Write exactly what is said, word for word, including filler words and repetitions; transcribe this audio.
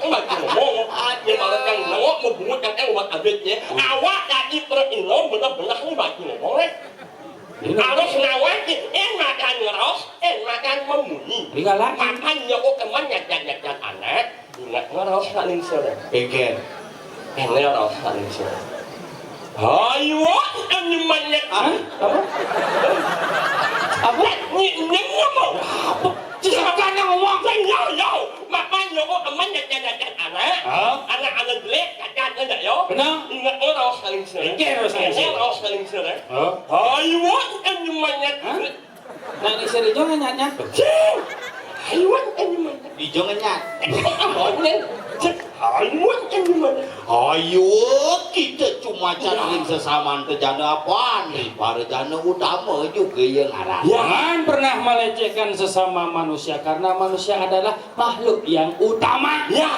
Bagi ngomong, ibaratkan nengok mau bungut kan eh umat abit ya. Awak tadi perut ino benar-benar ni bagi ngomong eh. Harus nawan, eh makan ngeros, eh makan memunyi. Makan nyokok teman nyajak-nyajak anak, ingat ngeros nak lingsir. Pikir. Ini ngeros nak lingsir. Ayo, kan nyemannya. Hah? Apa? Apa? Ni, ni ngomong. Apa? Siapa yang ngomong? Yo, yo. Makan nyokok teman nyajak-nyajak anak. Hah? Anak-anak jelek, cacat aja yo. Benar. Ingat ngeros nak lingsir. Pikir ngeros nak lingsir. Ngeros nak lingsir eh. Hah? Ayo, kan nyemannya. Hah? Nak lingsir ijo ngenyat-nyat. Haiwan kan nyemannya. Ijo ngenyat. Haiwan kan nyemannya. Ayo, kita cuma cari sesamaan tejana apaan? Para jana utama juga yang ngaran. Jangan pernah melecehkan sesama manusia karena manusia adalah makhluk yang utama. Ya.